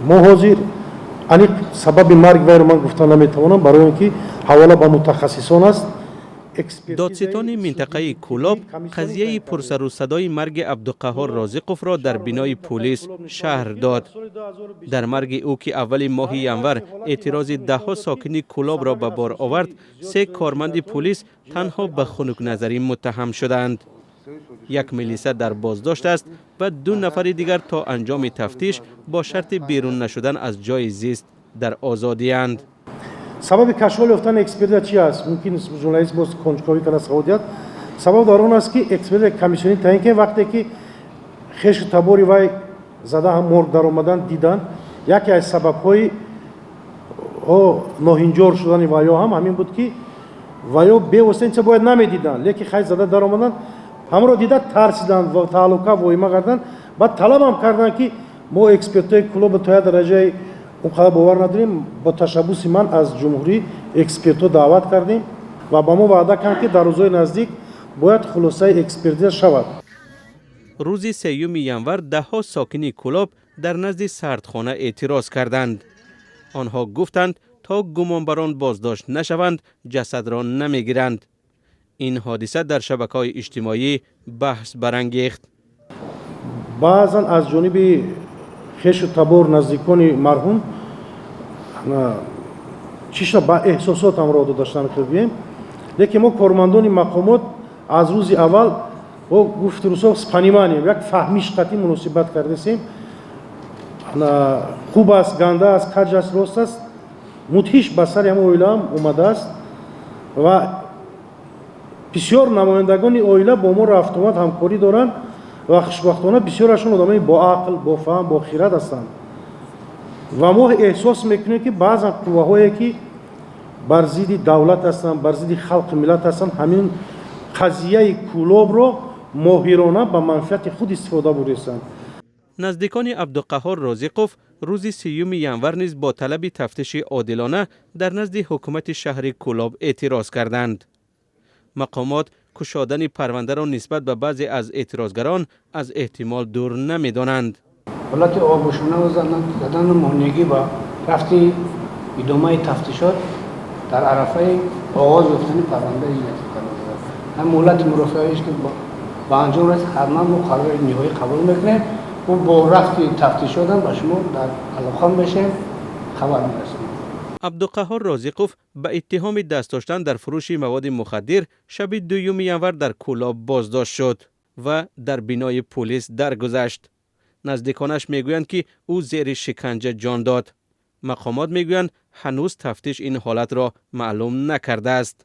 Мо ҳозир аниқ сабаби марг вайро ман гуфта наметавонам, барои он ки ҳавола ба мутахассисон аст. Додситони минтақаи Кӯлоб қазияи пурсарусадои марги Абдуқаҳҳор Розиқовро дар бинои пулис шарҳ дод. Дар марги ӯ, ки аввали моҳи январ эътирози даҳҳо сокини Кӯлобро ба бор овард, се корманди пулис танҳо ба хунукназарӣ муттаҳам шуданд. Як милиса дар боздошт аст ва ду нафари дигар то анҷоми тафтиш бо шарти берун нашудан аз ҷои зист дар озодиянд. Сабаби кашол ёфтани экспертиза чи аст? Мумкин журналист боз конҷковӣ карда савол диҳад. Сабаб дар он аст, ки экспертиза комиссионӣ таъин ки вақте ки хешу табори вай зада ҳам морг даромадан, диданд, яке аз сабабҳои ноҳинҷор шудани вайё ҳам ҳамин буд, ки вайё бевосита ин чиза бояд намедиданд, лекин хай зада даромаданд, ҳамаро дида тарсиданд ва таҳлука воҳима карданд. Баъд талабам карданд, ки мо экспертҳои Кӯлоба то як дараҷаи он қадар бовар надорем. Бо ташаббуси ман аз ҷумҳурӣ экспертҳо даъват кардем ва ба мо ваъда карданд, ки дар рӯзҳои наздик бояд хулосаи экспертиза шавад. Рӯзи 3-юми январ даҳҳо сокини Кӯлоб дар назди сардхона эътироз карданд. Онҳо гуфтанд, то гумонбарон боздошт нашаванд, ҷасадро намегиранд. Ин ҳодиса дар шабакаҳои иҷтимоӣ баҳс барангехт. Баъзан аз ҷониби хешу табор, наздикони марҳум чишта ба эҳсосот ҳамроҳ дода шудан гӯем, лекин мо, кормандони мақомот, аз рӯзи аввал бо гуфти русо с пониманием, як фаҳмиш қатъӣ муносибат кардесем. Хуб аст, ганда аст, каҷ аст, рост аст, мудҳиш ба сари ҳама оилаам омадааст ва бисёр намояндагони оила бо мо рафтуомад, ҳамкорӣ доранд ва хушбахтона бисёрашон одамои боақл, бофаҳм, бохирад ҳастанд. Ва мо эҳсос мекунем, ки баъзан қувваҳое, ки бар зидди давлат ҳастанд, бар зидди халқи миллат ҳастанд, ҳамин қазияи Кӯлобро моҳирона ба манфиати худ истифода бурдастанд. Наздикони Абдуқаҳҳор Розиқов рӯзи 30-юми январ низ бо талаби тафтиши одилона дар назди ҳукумати шаҳри Кӯлоб эътироз карданд. Мақомот кушодани парвандаро нисбат ба баъзе аз эътирозгарон аз эҳтимол дур намедонанд. Ҳолати обушона задану монеагӣ ба рафти идомаи тафтишот дар арафаи оғоз ёфтани парвандаи ҷиноятӣ қарор дорад. Ҳам муҳлати мурофиаиш ки ба анҷом расид, ҳатман мо қарори ниҳоӣ қабул мекунем. Ӯ бо рафти тафтишотам ба шумо дар алоқа мешавем, хабар мерасонем. Абдуқаҳҳор Розиқов ба иттиҳоми даст доштан дар фурӯши маводи мухаддир шаби 2-юми январ дар Кӯлоб боздошт шуд ва дар бинои пулис даргузашт. Наздиконаш мегӯянд, ки ӯ зери шиканҷа ҷон дод. Мақомот мегӯянд, ҳанӯз тафтиш ин ҳолатро маълум накардааст.